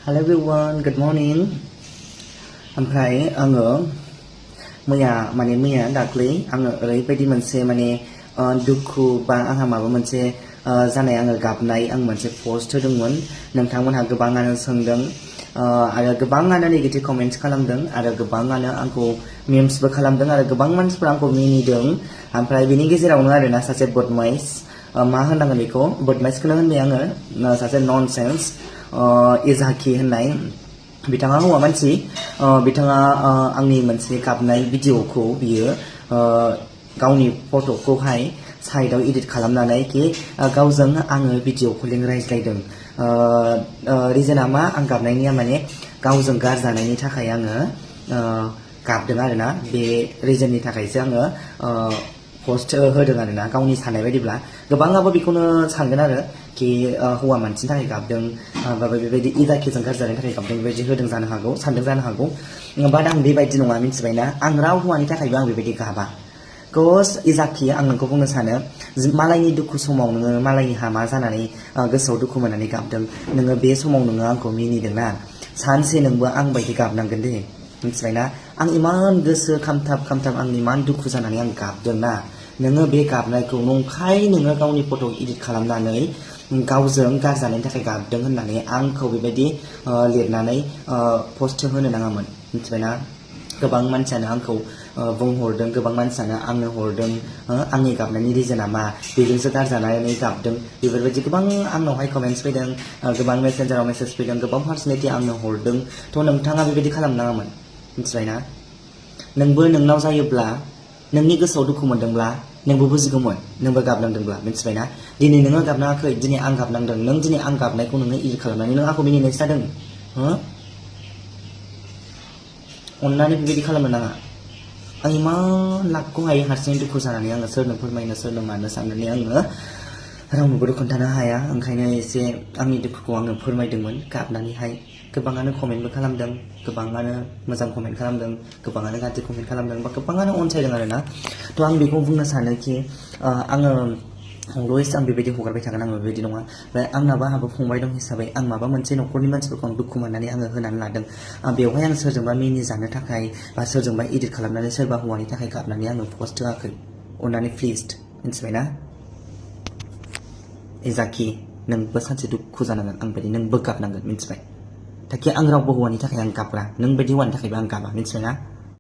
Hello everyone, good morning. ओमफ्राय आङो मैया दाख्लै आङो ओरैबायदि मोनसे दुखु बा आंहा माबा मोनसे जानाय आङो गाबनाय आं मोनसे पस्ट होदोंमोन। नोंथांमोनहा गोबाङानो सोंदों आरो गोबाङानो नेगेटिभ कमेन्ट्स खालामदों आरो गोबाङानो आंखौ मेम्सबो खालामदों आरो गोबां मानसिफोरा आंखौ मिनिदों। ओमफ्राय बेनि गेजेरावनो आरोना सासे बदमाइस मा होननांगोन बेखौ बदमाइसखौनो होनबाय आङो सासे ननसेन्स एजाकी होननाय बिथाङा हौवा मानसि बिथाङा आंनि मोनसे गाबनाय भिडिअखौ बियो गावनि फट'खौहाय साइडआव एडिट खालामनानै कि गावजों आङो भिडिअ कलिं रायज्लायदों। रिजोना मा आं गाबनायनिया गावजों गारजानायनि थाखाय आङो गाबदों आरोना बे रिजननि थाखायसो आङो पस्ट होदों आरोना गावनि साननाय बायदिब्ला गोबाङाबो बेखौनो सानगोन आरो कि हौवा मानसिनि थाखाय गाबदों बा बेबायदि इजाकीजों गारजानायनि थाखाय गाबदों बेबायदि होदों जानो हागौ सानदों जानो हागौ बाट आं बेबायदि नङा मिथिबायना आं राव हौवानि थाखायबो आं बेबायदि गाबा। कज इजाकी आं नोंखौ बुंनो सानो मालायनि दुखु समाव नोङो मालायनि हामा जानानै गोसोआव दुखु मोननानै गाबदों नोङो बे समाव नोङो आंखौ मिनिदोंना सानसे नोंबो आं बायदि गाबनांगोन दे मिथिबायना आं इमान गोसो खामथाब आं इमान दुखु जानानै आं गाबदोंना नोङो बे गाबनायखौ नंखाय नोङो गावनि फट' एडिट खालामनानै गावजों गारजानायनि थाखाय गाबदों होननानै आंखौ बेबायदि लिरनानै पस्ट होनो नाङामोन मिथिबायना गोबां मानसियानो आंखौ बुंहरदों गोबां मानसियानो आंनो हरदों आंनि गाबनायनि रिजोना मा बेजोंसो गारजानानै गाबदों बेफोरबायदि गोबां आंनावहाय कमेन्ट्स फैदों गोबां मेसेन्जाराव मेसेज फैदों गोबां पार्सनेलिटि आंनो हरदों थ' नोंथाङा बेबायदि खालामनाङामोन मिथिबायना नोंबो नोंनाव जायोब्ला नोंनि गोसोआव दुखु मोनदोंब्ला नोंबो बुजिगौमोन नोंबो गाबनांदोंब्ला मिथिबायना दिनै नोङो गाबनाङाखै दिनै आं गाबनांदों नों दिनै आं गाबनायखौ नोङो एडिट खालामनानै नों आंखौ मिनिनायसो जादों अन्नानै बेबायदि खालामनो नाङा आं इमान लाखौहाय हारसिङै दुखु जानानै आङो सोरनो फोरमायनो सोरनो मानो साननानै आङो रावनोबो खोन्थानो हाया ओंखायनो एसे आंनि दुखुखौ आङो फोरमायदोंमोन गाबनानैहाय गोबाङानो कमेन्टबो खालामदों गोबाङानो मोजां कमेन्ट खालामदों गोबाङानो गाज्रि कमेन्ट खालामदों बा गोबाङानो अनसायदों आरोना थ' आं बेखौ बुंनो सानो कि आङो अलवेज आं बेबायदि हगारबाय थागोन आङो बेबायदि नङा ओमफ्राय आंहाबो फंबाय दं हिसाबै आं माबा मोनसे न'खरनि मानसिफोरखौ आं दुखु मोननानै आङो होनानै लादों बेवहाय आं सोरजोंबा मिनिजानो थाखाय बा सोरजोंबा एडिट खालामनानै सोरबा हौवानि थाखाय गाबनानै आङो पस्ट होआखै अननानै प्लिज मिथिबायना एजाकी नोंबो सानसे दुखु जानांगोन आं बायदि नोंबो गाबनांगोन मिथिबाय ताकि आं रावबो हौवानि थाखाय आं गाबला नों बायदि हौवानि थाखायबो आं गाबा मिथिबायना